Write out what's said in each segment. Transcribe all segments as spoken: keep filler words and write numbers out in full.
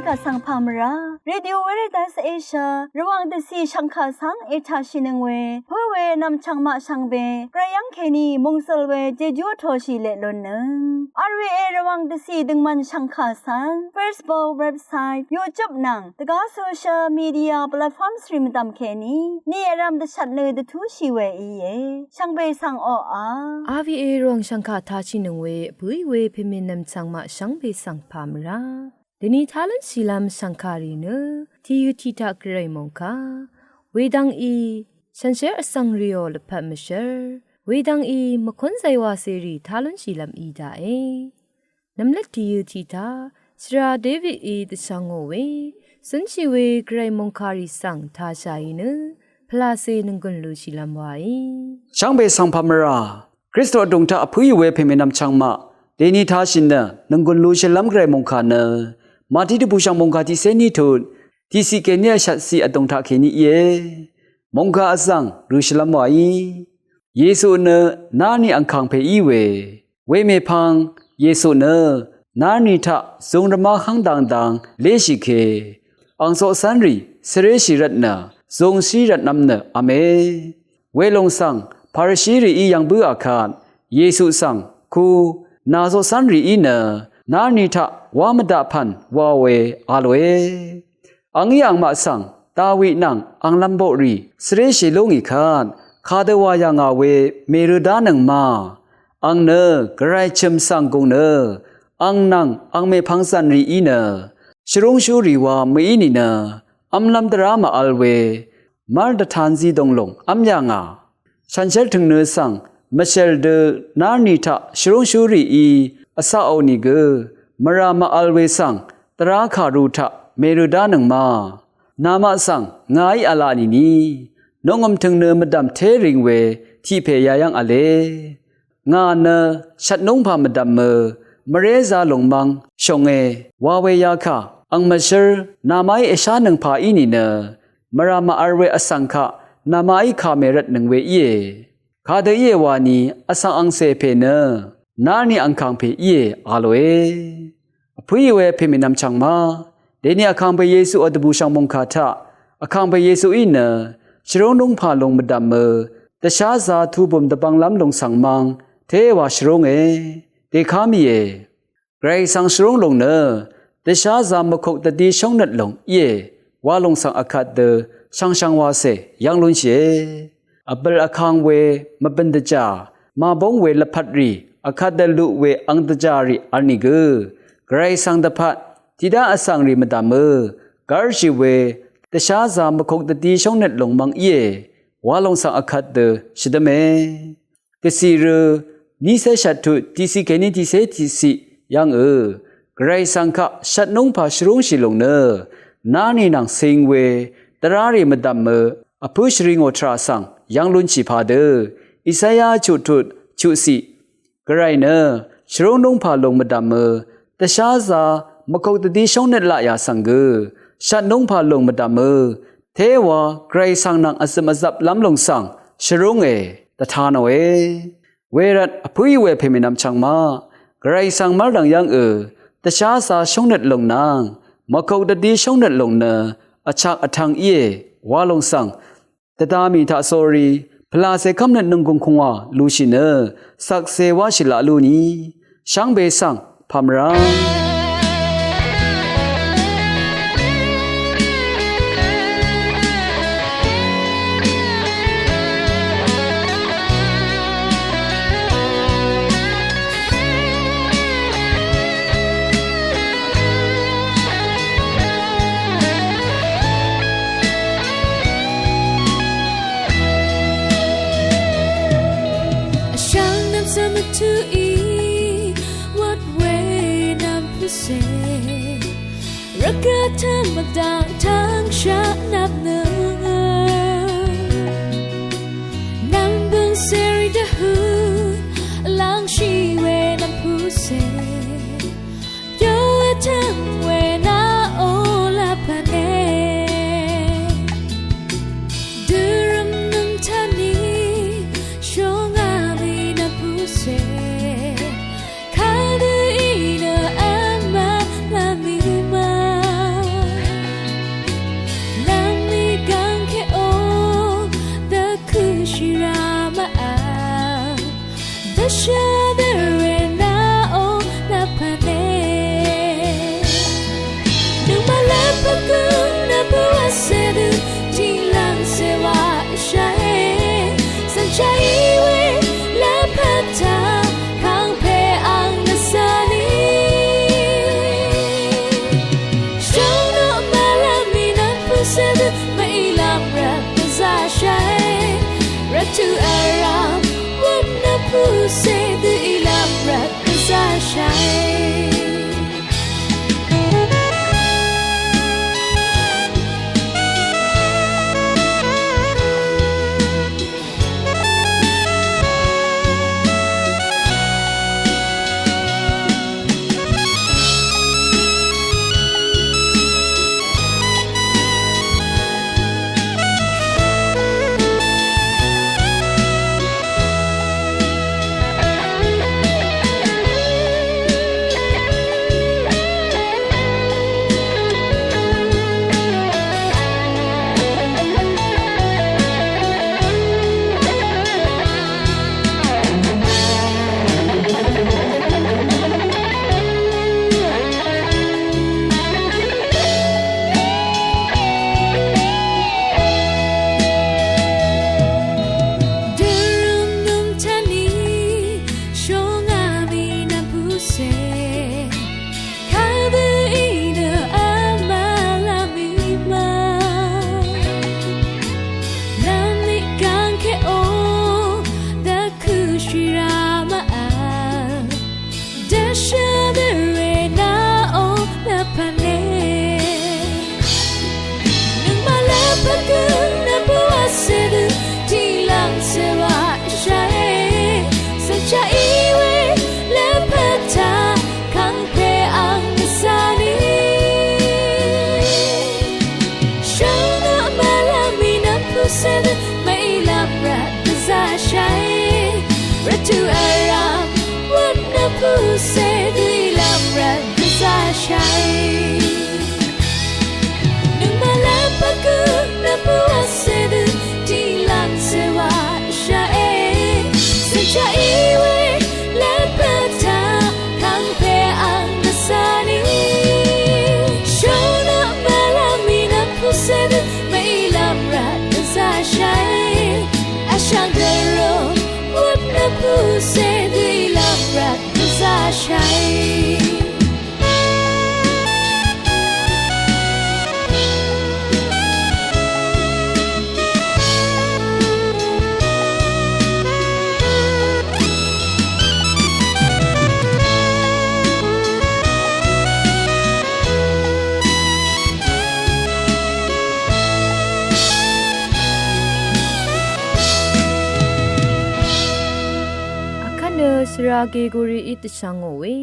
Vsvng pà mvrá Radio Veritas Asia Rvwàng dvcì shv̀ngkà svng ètàshìnøng we pǿ we nv̀mchv̀ng maq shvngbe gvray yv́ng kèní mòngsøl we jejú vtōshì leq lunnøng. R V A Rvwàng dvcì døngmvn shv̀ngkà svng Facebook, website, YouTube nvng dvgá social media platforms rì mvdv̀m kèní ni vrv̄m dvshvt nø dvtúshì we íe. Shvngbe svng oqà. R V A Rvwàng shv̀ngkà tashìnøng we bǿì we pèmènvm chv̀ng maq shvngbe svng pà mvrá. Dèni tá lúnshìlv́m shv̀ngkàrì nø tìyø tiq taq gvray mòngkà. Wedvng í shànshér vsvng rìò lvpat mvshv́r. Wedvng í mvkúnzay wacèrì tá lúnshìlv́m í daqe. Nvmlvt tìyø tiq taq shvra Davidí dvshvngò we cúnshì we gvray mòngkàrì svng tāshàì nø pvlacè nònggùn lushìlv́m waí. Shvngbe svng pà mvrá. Kristu vdùng taq vpǿì we pèmènvm chv̀ng maq dèni tāshì nø nònggùn lushìlv́m gvray mòngkà nø Mati dvbùshv̀ng mòngkà tiqcé ní tut tiqciq kèní vshvtciq vdùng taq kèní íe. Mòngkà vzv̀ng røshìlv́m waí. Yesu nø nárni angkàng pè í we wemèpvng Yesu nø nárni taq zūng rvmá hv́ng dang dang léshì ke ang coqcv́nrì svreshì rvtnø zūngshí rvtnvm nø v̄me. Welòng svng Parishirìí yv̀ng bǿà kvt Yesu svng ku nà coqcv́nrìí nø nárni taq wá mvdaq pv̀n wa we a lòe. Angí angmaq svng Dawi nvng anglv̄m boqrì svréshì lú ngì kvt kadø wà yà ngà we mèrø dánøng ma. Ang nø gvray chø̀m svng gùng nø ang nvng ang mèpvng zv̀nrìí nø shvrúngshúrì wa mø̀í nìnø v́mlv́m dvrá màvl we mv́r dvtanzí dònglùng v́m yà ngà. Shànshér tø̀ngnø svng mvshèl dø nárni taq shvrúngshúrìí vcaqò nìgø mvrà màvl we svng dvrá kàru taq mèrø dánøng ma. Namaq svng ngàí v̄la nìni nungø̀m tø̀ngnø mvdv̀m té ring we tiq pè yayv́ng v̄le. Ngà nø shvtnúngpà mvdv̀mø mvrézā lùng mvng shònge wa we yakà ang mvshǿr namaqí èshánøng pà í nìnø mvrà màvl we vsvng kaq namaqí kà mèrvtnøng we íe. Kadø íe wani vsvng angcè pè nø nárni angkàng pè íe a lòe. Vpǿì we pèmènvm chv̀ng ma dèni vkàngpè Yesu vdvbùshv̀ng mòngkà taq vkàngpè Yesuí nø shvrúngnúngpà lùng mvdv̀mø dvsházā tubø̀m dvbvnglv́m lùng svng mvng téwa shvrúnge dèká mìe. Gvray svng shvrúng lùng nø dvsházā mvkuk dvdí shóngnøt lùng íe wa lùng svng vkvt dø shvngshvng wacè yv́ng lúnshìe. Vbø̀l vkang we mvbø̀n dvjà màbóng we lvpat rì vkvt dø luq we ang dvjà rì vl nìgø gvray svng dvpvt tiqdá vsvng rì mvdv̀mø gv́rshì we dvsházā mvkuk dvdí shóngnøt lùng mvng íe wa lùng svng vkvt dø shvdǿme. Dvcìrø nícé shvt tut tiqciq kèní tiqcé tiqciq yv́ngø gvray svng kaq shvtnúngpà shvrúngshì lùng nø nárni nvng cing we dvrá rì mvdv̀mø vpǿ shvringò tvrà svng yv́ng lúnshì padø Isaya chuq tut chuqciq gvray nø shvrúngnúngpà lùng mvdv̀mø dvsházā mvkuk dvdí shóngnøt laqyà svng gø shvtnúngpà lùng mvdv̀mø téwa gvray svng nvng vzø̀m vzvplv́m lùng svng shvrúnge dvta nòe. Wervt vpǿì we pèmènvm chv̀ng ma gvray svng mv́rdv̀ng yv́ngø dvsházā shóngnøt lùng nvng mvkuk dvdí shóngnøt lùng nø vchak vtv̄ng íe wa lùng svng dvda mì taq sórí pvlacè kv́mnøt nònggùng kùngwà lushì nø shvkse wáshì laq lú ni shvngbe svng pà mvrá. Vshvng nvm svng mvtuq í wvt we nvm pvse rvgaq tvng mvdaq tvng shaq nvp nø nvm bøng seri dvhø lvngshi we nvm pvse Yø vtøng we naq ola pane. Dørøm nøng tani shonga mi nvpuse. Kadø inø ama lami ma. Nøngmaq lvpat gø nvpvt vsè dø tiqlv́m cèwà shaqe. Cv̀nchaq í we lvpat taq kàngpè ang dvzv́r nì. Shónaq mvlv́m í nvpvt vsè dø mèílv́m rvt dvzv́r shaqe. Vshvng dvrò wøp nvpvt vsè dø ílv́m rvt dvzv́r shaqe. Vkvt nø svra Gregori í dvshvngò we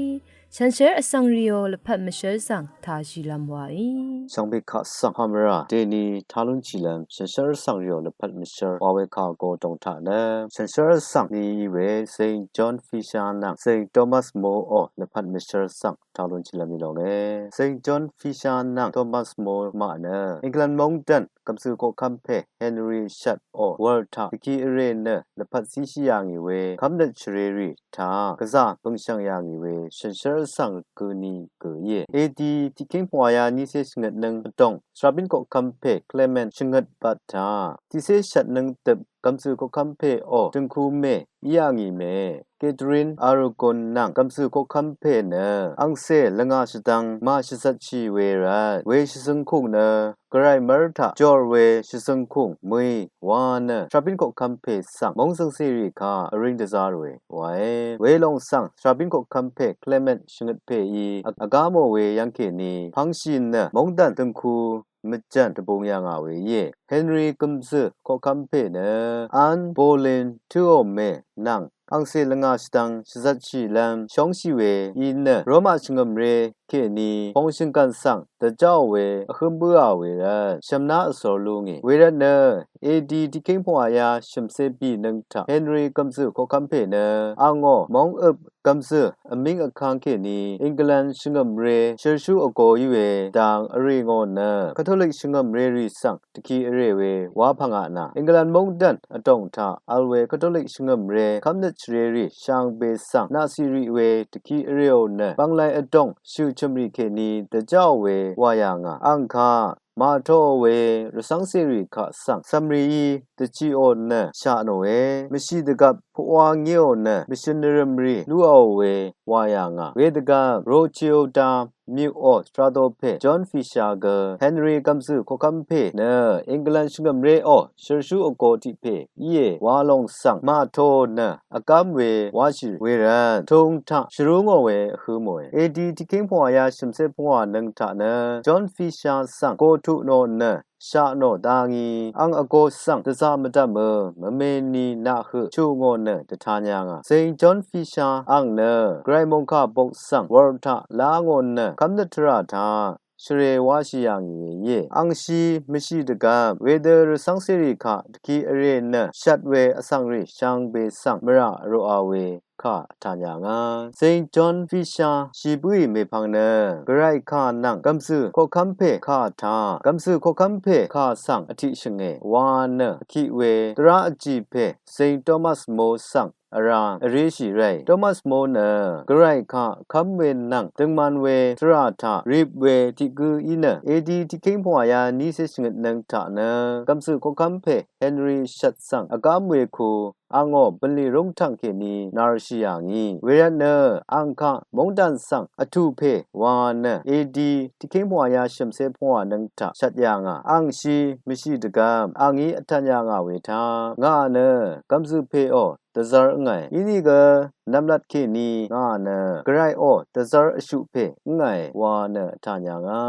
shànshér vsvng rìò lvpat mvshǿr svng tashìlv́m wàí. Shvngbe kaq svng pàmvrà dèni talúnshìlv́m shànshér vsvng rìò lvpat mvshǿr wa we kà vgō dòng taq nø shànshér vsvng ni í we Saint John Fisher nvng Saint Thomas More ò lvpat mvshǿr svng talúnshìlv́m í lónge. Saint John Fisher nvng Thomas More maq nø England móngdàn gv̀msø̀ koqkv́m pè Henry shvt ò wur taq dvki vrè nø lvpat zíshì yà ngì we kv́mnøt shvrerì taq gvzà bø̀ngshv̀ng yà ngì we shànshér vsvng gø ni gø íe. A D tiqkéng pvngwàyá nícé shvngøtnǿng vdòng svrabín koqkv́m pè Clement shvngøt bvt taq tiqcé shvtnǿng døp gv̀msø̀ koqkv́m pè ò dø̀ngku mè í yà ngì mè Catherine Aragon nvng gv̀msø̀ koqkv́m pè nø angcè lvngà shvdvng màshvzvtshì we rvt we shvzøngkùng nø gvray mv́r taq jor we shvzøngkùng mø̀í wa nø svrabín koqkv́m pè svng móng zvngcèrì kaq vríng dvzv́r we wae. Welòng svng svrabín koqkv́m pè Clement shvngøt pèí vgá mò we yv́ngkèní pvngshì nø móngdàn dø̀ngku mvjv̀n dvbung yà ngà we íe. Henry gv̀msø̀ koqkv́m pè nø Anne Boleyn tǿò mè nvng angcè lvngà shvdvng shvzvtshìlv́m shóngshì we í nø Roma shvngø̀mré kèní pongshø̀ng gv̀n svng dvjáò we vhǿm bǿà we rvt shv̀mná vsor lú ngì. Wervt nø A D tiqkéng pvngwàyá shø̀mcé bìnøng taq Henry gv̀msø̀ koqkv́m pè nø angò móng øp gv̀msø̀ vmíng vkv́ng kèní England shvngø̀mré shørshú vgō í we dang vrì ngò nø Katolik shvngø̀mrérì svng dvki vrè we wá pvngaq nà England móngdàn vdòng taq vl we Katolik shvngø̀mré kv́mnøt shvrerì shvngbe svng naqcì rì we dvki vrèò nø bvnglay vdòng shø̀ chø̀mrì kèní dvjáò we wà yà ngà. Àng kaq màtoò we rvcv́ngcèrì kaq svng cv̀mrìí dvchiqò nø shaq nòe. Mvshì dvgvp puqwa ngéò nø mvshø̀n nvrø̀mrì lúàò we wà yà ngà. Wedvgvp Rochilda myuqò shvradò pè John Fisher gø Henry gv̀msø̀ koqkv́m pè nø England shvngø̀mréò shørshú vgō tiq pè íe wa lòng svng màtoò nø vgám we wáshì we rvt tūng taq shvrú ngò we vhǿ mòe. A D tiqkéng pvngwàyá shø̀mcé pvngwànøng taq nø John Fisher svng gø tuq nò nø shaq nò dá ngí àng vgō svng dvzaq mvdv̀mø mvmeni naq høq chuq ngò nø dvtan yà ngà. Saint John Fisher àng nø gvray mòngkà bok svng wur taq lá ngò nø kv́mnøt tvrà taq shvrē wáshì yà ngì we íe. Àngshí mvshì dvgvp wedø rvcv́ngcèrì kaq dvki vrè nø shvt we vsvngrì shvngbe svng mvrà vroqa we kà vtan yà ngà. Saint John Fisher shì bǿì mèpvng nø gvray kà nvng gv̀msø̀ koqkv́m pè kà taq gv̀msø̀ koqkv́m pè kà svng vtiq shø̀nge wa nø vkiq we dvrá vjì pè Saint Thomas More svng vrá vríshì ráì. Thomas More nø gvray kaq kv́m we nvng døngman we tvrà taq rip we tiq gǿ í nø A D tiqkéng pvngwàyá nícé shvngøtnøng taq nø gv̀msø̀ koqkv́m pè Henry shvt svng vgám we ku àngó bv̀nlì rúngtv̀ng kèní narshì yà ngì. Wervt nø àng kaq móngdàn svng vtù pè wa nø A D tiqkéng pvngwàyá shø̀mcé pvngwànøng taq shvt yà ngà. Àngshí mvshì dvgvp àngí vtv̀n yà ngà we taq ngà nø gv̀msø̀ pèò dvzv́r ǿngàe. Inìgø nv̀mlat kèní ngà nø gvrayò dvzv́r vshuq pè ǿngàe wa nø vtan yà ngà.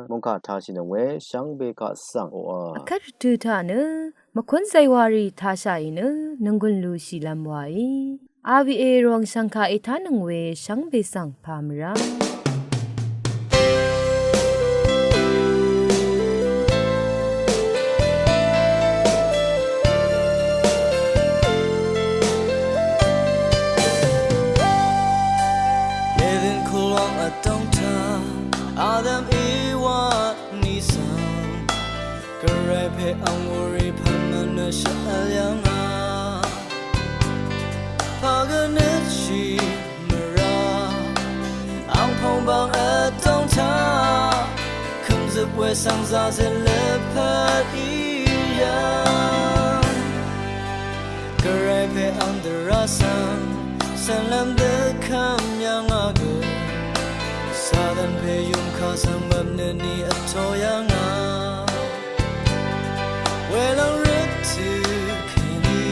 Mòngkà tashìnøng we shvngbe kaq svng oqà. Vkvt rvtø̀ taq nø mvkún zaywàrì tashàì nø nònggùn lushìlv́m wàí. R V A Rvwàng shv̀ngkà ètánøng we shvngbe svng pà mvrá. Mèløn kulwang vdóngtaq we svng zazø lvpat í yv̀ng. Gvray pè ang dvrá svng cv̀nlv́m dvkvm yv̀ng a gø. Satan pè yùmkà svng mvpnø ni vtō yv̀ng a. Welòng røt tø̀ kèní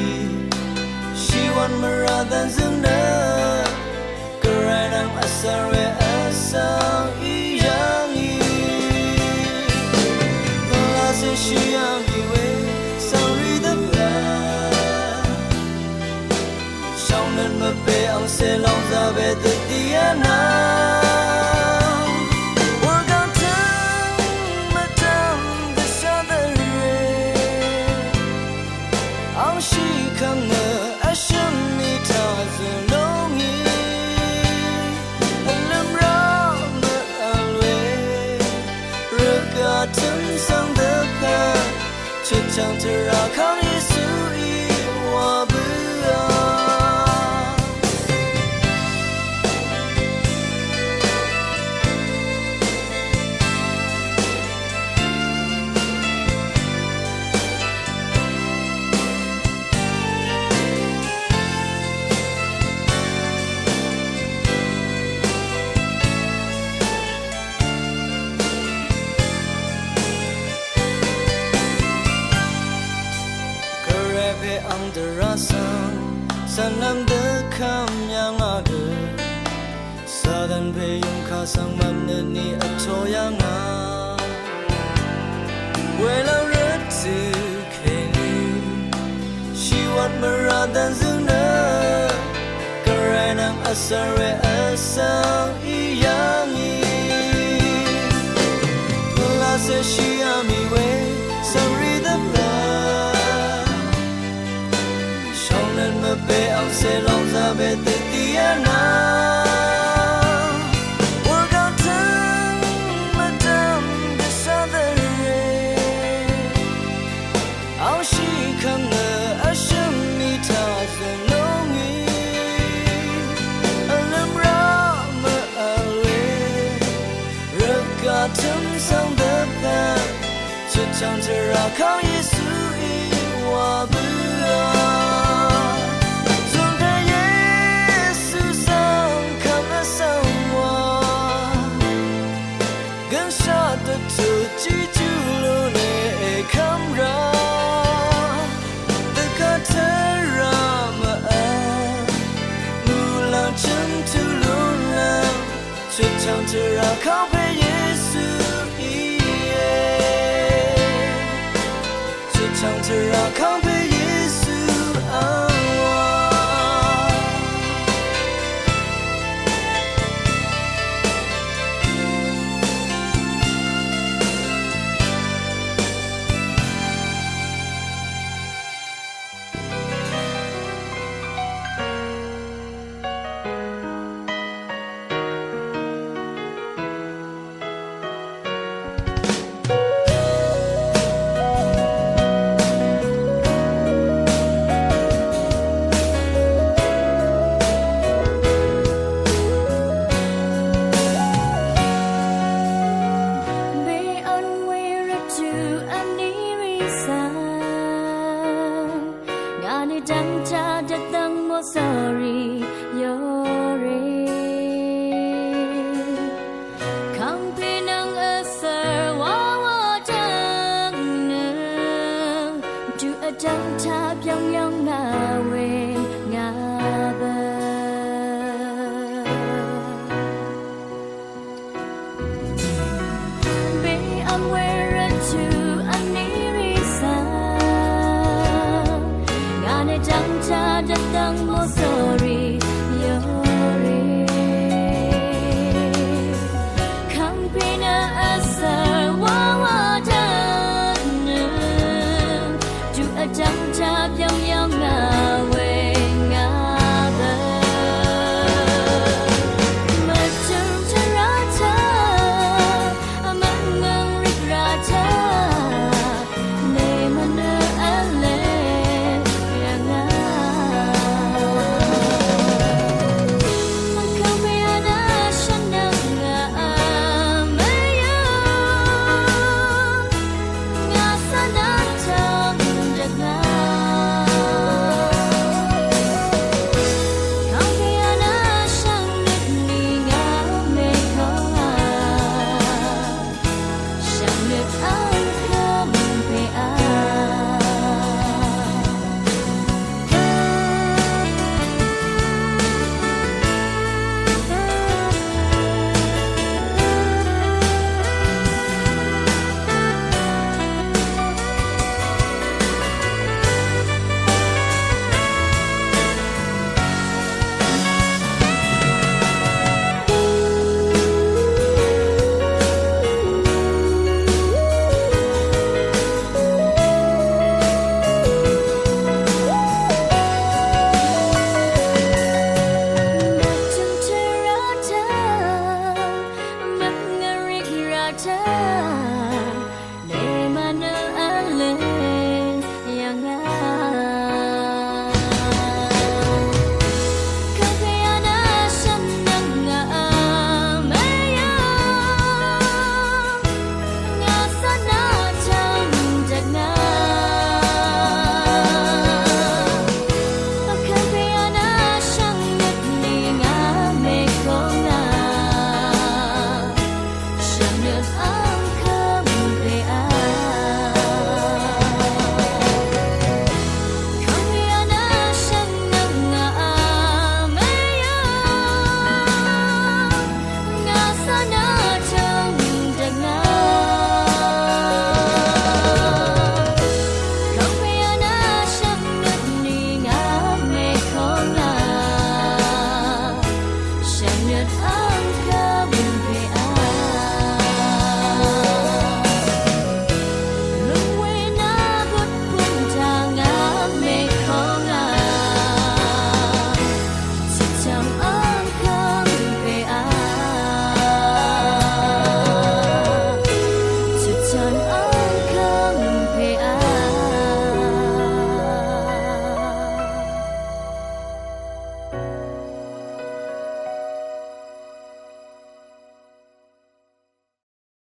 shìwv̀n mvrà dvn zøng nø Gvray nvng vsvr we vsvng í yv̀ng í. Vlacè shì yv̀ng í we svng rì dvpvt. Shvngnøt mvpè angcè lòngzà we dvdì vnvng. Wurgvng tøng mvdv̀m dvshà dvrè. Angshì kvmnø vshø̀m mì taq zø̀ lúngì. Vlø̀m rá mvvl we rvgaq tø̀m svng dvpvt. Chutchv̀ng tvrà kv́m Yesuí wa bǿà. Gvray pè ang dvrá svng cv̀nlv́m dvkvm yv̀ng a gø. Satan pè yùmkà svng mvpnø ni vtō yv̀ng a. Welòng røt tø̀ kèní shìwv̀n mvrà dvn zøng nø Gvray nvng vsvr we vsvng í yv̀ng í. Vlacè shì yv̀ng í we svng rì dvpvt. Shvngnøt mvpè angcè lòngzà we dvdì vnvng. Wurgvng tøng mvdv̀m dvshà dvrè. Angshì kvmnø vshø̀m mì taq zø̀ lúngì. Vlø̀m rá mvvl we rvgaq tø̀m svng dvpvt. Chutchv̀ng tvrà kv́m Yesuí wa bǿà. Zùngkvt Yesu svng kvm vsvng wa. Gønshaq dvtut tiqjú lúne èkv́m rá. Dvgvt tvrà mvvl muqlàng chø̀m tuq lúnlv́m. Chutchv̀ng tvrà kv́m pè Yesu íe. Chutchv̀ng tvrà kv́m pè Yesu ang wa. Bè vn we rvtø̀ vní rì svng ngà nø dv́ngtaq dvdv́ng mòsòrì yòrè. Kàngpè nvng vsvr wawa dv́ng nø, duq vdv́ngtaq byv́ng yv́ng ngà we ngà bø. Bè vm we rvtø̀ vní rì svng ngà nø dv́ngtaq dvdv́ng mòsòrì yòrè. Kàngpè nø vsvr wawa dv́ng nø, duq vdv́ngtaq byv́ng yv́ng ngà we ngà bø. Mvtø̀ng tvrà taq, vmv́n ngv̀ng rìgrà taq, nèmvnø v̄le yv̀ngà. Shvnøt